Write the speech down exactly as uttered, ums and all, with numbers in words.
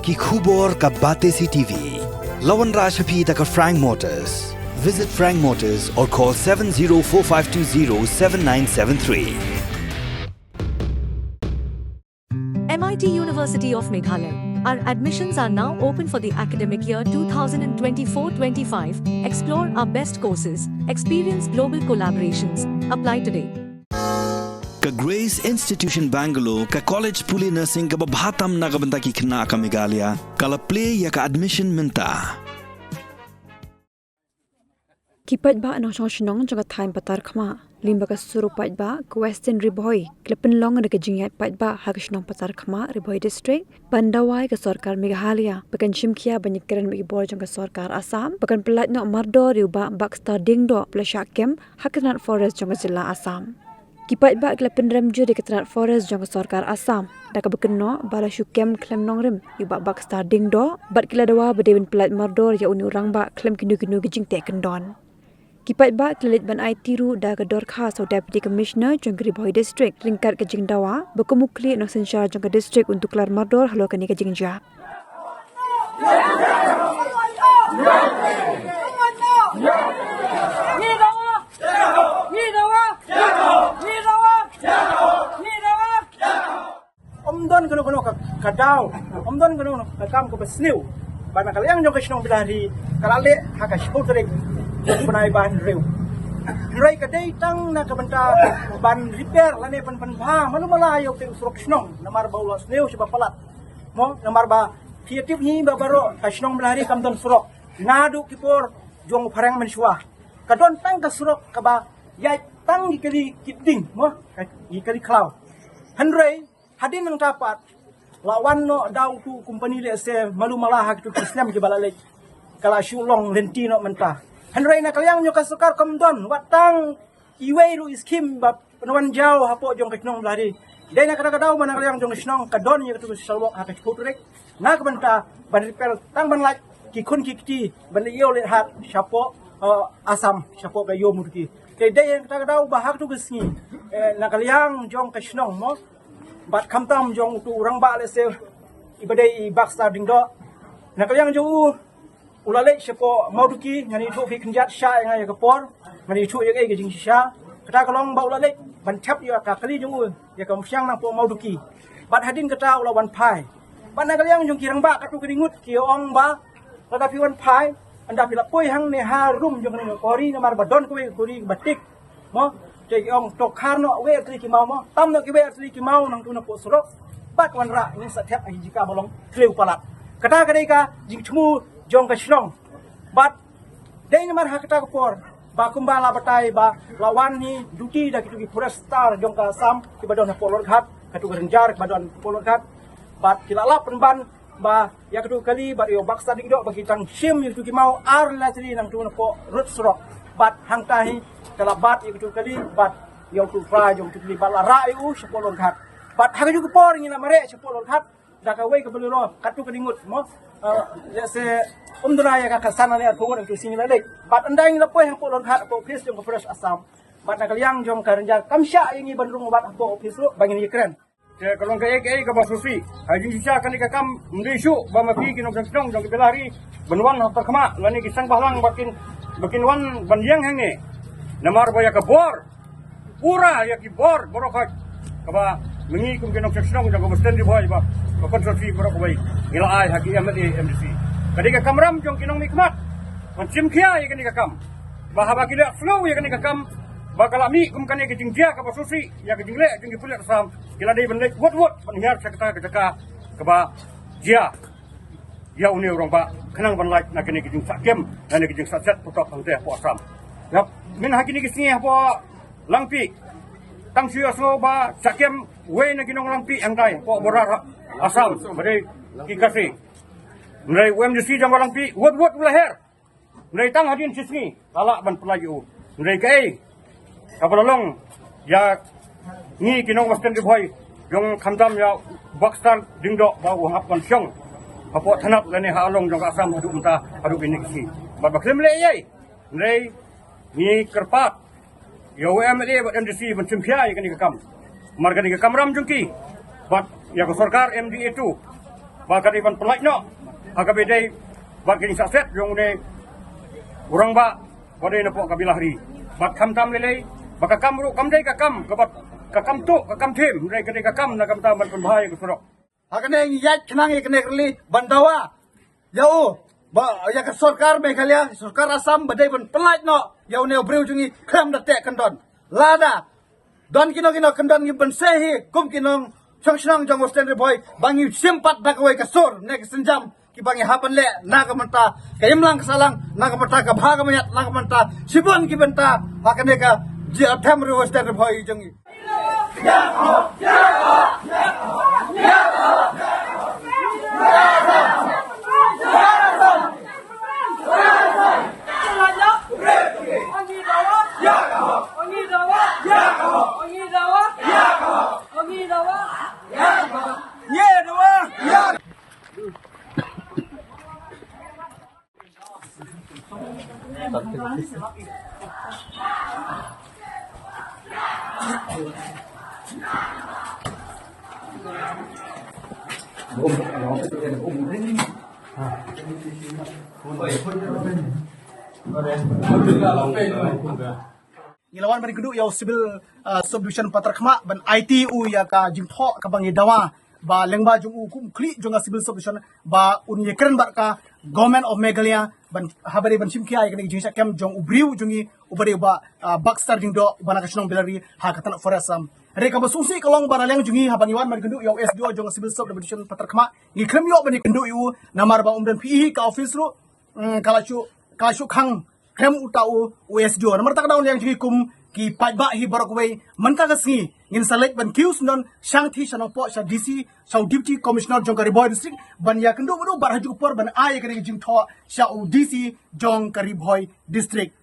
Ki khubor ka Batesi T V. La wanrah sha phi da ka Frank Motors. Visit Frank Motors or call seven zero four five two zero seven nine seven three. M I T University of Meghalaya. Our admissions are now open for the academic year two thousand twenty-four twenty-five. Explore our best courses, experience global collaborations. Apply today. Ka Grace Institution Bangalore, ka college pule nursing kaba bha tam na ka bynta ki khynnah ka Meghalaya, ka la plie ïa ka admission mynta. Ki paidbah nongshong shnong jong ka thaiñ Patarkhmah, lyngba ka Suru paidbah ka Western Ri Bhoi, ki la pynlong da ka jingïaid paidbah ha ka shnong Patarkhmah, Ri Bhoi District, ban dawa ïa ka sorkar Meghalaya ba kan shim khia ban ïakren bad ki bor jong ka sorkar Assam ba kan pyllait noh mardor ïa u Bah Baxter Diengdoh ba la shah kem ha ka tnat forest jong ka jylla Assam. Ki paidbah ki la pynrem jur ïa ka tnat forest jong ka sorkar Assam da kaba kynnoh ba la shu kem khlem nongrim ïa u Bah Baxter Diengdoh, bad ki la dawa ba dei ban pyllait mardor ïa une u rangbah khlem kino kino ki jingteh kyndon. Ki paidbah ki la leit ban aiti ruh da ka dorkhas ha u Deputy Commissioner jong ka Ri Bhoi District ryngkat ka jingdawa ba kum u khlieh nongsynshar jong ka district un tuklar mardor halor kane ka jingjia. Ym don kano kano ka, ka daw, ym don kano kano ka kam kaba sniew ba na ka liang jong ka shnong Bidari ka la leh ha ka shiphew tarik u bnai ba hynriew. Hynrei ka dei tang na ka bynta ban repair lane ban pynbha malu mala ïa u te u surok shnong, namar ba u la sniew shibun palat. Mo, namar ba phi tip hi ba baroh ka shnong Bidari kam don surok naduh ki por jong u phareng mynshuwa. Ka don tang ka surok kaba ïaid tang ki kali ki ding, mo, ki kali khlaw. Hynrei hadien nangta pat la wan noh da utu u kompani lehse malu mala ha kitu ki snem kiba la leit, ka la shu long lynti noh mynta. Hynrei na ka liang jong ka sorkar kam don wat tang iwei ruh i skim ba pynwan jaw hapoh jong ka shnong Bidari. Dei na kata ka daw ba na ka liang jong ka shnong ka don ïa katu ka social work ha ka shiphew tarik na ka bynta ban repair tang ban lait ki khun ki kti ban leit ïew leit hat shapoh, eh, Assam, shapoh ka Ïew Muduki. Te dei na kata ka daw ba ha katu ka sngi, eh, na ka liang jong ka shnong, mo, bad khamtam jong utu u rangbah lehse iba dei i Baxter Diengdoh, na ka liang jong u u la leit shapoh Mawduki. Ngan ïathuh phi khyndiat sha ïa nga ïa ka por, ngan ïathuh ïa ka, ïa ka jingshisha. Kata ka long ba u la leit ban thep ïa ka kali jong u ïa ka umphniang napoh Mawduki. Bad hadien kata u la wan phai. Bad na ka liang jong ki rangbah katto katne ngut ki ong ba lada phi wan phai, ynda phi la poi hangne ha rum jong kane ka kori, namar ba don kawei ka kori ba tik, mo, te ki ong to khar noh wei ar tylli ki maw, mo, tam noh ki wei ar tylli ki maw nangtu napoh surok. Bad wanrah ngin sa thep ha ki jaka ba long khliew palat. Kata ka dei ka jingthmu jong ka shnong. Bad dei namar ha kata ka por ba kumba la batai ba la wan hi duty da kitu ki forester jong ka Assam kiba don hapoh Lorghat, katu ka ranger kiba don hapoh Lorghat. Bad ki la lap pynban ba ïa katu ka kali bad ïa u Baxter Diengdoh ba ki tang shim ïa kitu ki maw ar lai tylli nangtu napoh rud surok. Bad hangta hi ka la bat ïa katu ka kali bad ïa utu u trai jong katu ka kali bad la rah ïa u shapoh Lorghat. Bad ha kajuh ka por ngi la mareh shapoh Lorghat da kawei ka Bolero katto katne ngut, mo. Eh, lehse ym duna ïa ka khatsan lane arphew ngut ha kajuh ka sngi la leit. Bad ynda ngi la poi hapoh Lorghat hapoh office jong ka Forest Assam, bad na ka liang jong ka ranger kam shah ïa ngi ban rung bad hapoh office ruh ba ngin ïakren. Te ka long kaei kaei kaba sngewsih. Ha jingshisha kane ka kam ym dei shuh ba ma phi ki nongshong shnong jong ka Bidari ban wan ha Patarkhmah lane ki seng bhalang ba kin, ba kin wan ban ïeng hangne. Namar ba ïa ka bor, pura ïa ki bor baroh kawei kaba ma ngi kum ki nongshong shnong jong ka Western Ri Bhoi bad ka constituency baroh kawei ngi la ai ha ki M L A, M D C. Ka dei ka kamram jong ki nongmihkhmat ban shim khia ïa kane ka kam. Ba haba ki leh slow ïa kane ka kam ba ka la mih kum kane ka jingjia kaba sngewsih ïa ka jingleh jong ki pulit Assam, ki la dei ban leit wut wut ban hiar sha kata ka jaka kaba jia ïa une u rangbah khnang ban lait na kane ka jingsah kem, na kane ka jingsah set putok hangtei hapoh Assam. Ïa, mynha kine ki sngi hapoh Langpih tang shu ïohsngew ba shah kem wei na ki nong Langpih hangtai hapoh border Assam ba dei ki Khasi. Hynrei u M D C jong ka Langpih wut wut u la her. Hynrei tang hadien shi sngi la lah ban pynlait ïa u. Hynrei kaei kaba la long ïa ngi ki nong Western Ri Bhoi jong, khamtam ïa u Baxter Diengdoh ba u hap ban shong hapoh thanat lane ha Along jong ka Assam haduh mynta, haduh kine ki sngi. Bad ba khlem leh ei ei, hynrei ngi kyrpad ïa u M L A bad M D C ban shim khia ïa kane ka kam. Namar kane ka kamram jong ki bad ïa ka sorkar M D A two ba ka dei ban pynlait noh ha kaba dei bad ka jingsahset jong une u rangbah ba dei napoh ka Bilahari. Bad khamtam lei lei ba ka kam ruh kam dei ka kam kaba, ka kam tuh, ka kam thiem, hynrei ka dei ka kam na ka bynta ban pynbha ïa ka surok. Ha kane ngi ïaid khnang ïa kane ka rally ban dawa ïa u, ba ïa ka sorkar Meghalaya, sorkar Assam ba dei ban pynlait noh ïa une u briew jong ngi khlem da teh kyndon. Lada don kino kino kyndon ngi ban seh hi kum ki nongshong shnong jong Western Ri Bhoi ba ngi shim pat da kawei ka sur ne ka sienjam kiba ngi hap ban leh na ka bynta ka imlang ka sahlang, na ka bynta ka bha ka miat, na ka bynta shibun ki bynta ha kane ka jingïathem ri Western Ri Bhoi jong ngi. Ngi la wan ban kynduh ïa u Civil, uh, Subdivision Patharkhmah ban aiti u ïa ka jingthoh kaba ngi dawa ba lyngba jong u kum u khlieh jong ka Civil Subdivision ba un ïakren bad ka Government of Meghalaya ban haba dei ban shim khia ïa kane ka jingshah kem jong u briew jong ngi uba dei u Bah, uh, Baxter Lyngdoh uba na ka shnong Bilahari ha ka tnat Forest Assam. Hynrei kaba sngewsih ka long ba na liang jong ngi haba ngi wan ban kynduh ïa u S D O jong ka Civil Subdivision Patharkhmah ngi khlem ïoh ban ïakynduh ïa u namar ba um don phi hi ka office ruh, mm, ka la shu, ka la shu khang khlem uta u, u S D O. Namar kata ka daw liang jong ngi kum ki paidbah hi baroh kawei mynta ka sngi ngin sa leit ban kiew syndon shang thi sha nongpoh sha D C, sha u Deputy Commissioner jong ka Ri Bhoi District ban ïakynduh bad u bad ha juh ka por ban ai ïa kane ka jingthoh sha u D C jong ka Ri Bhoi District.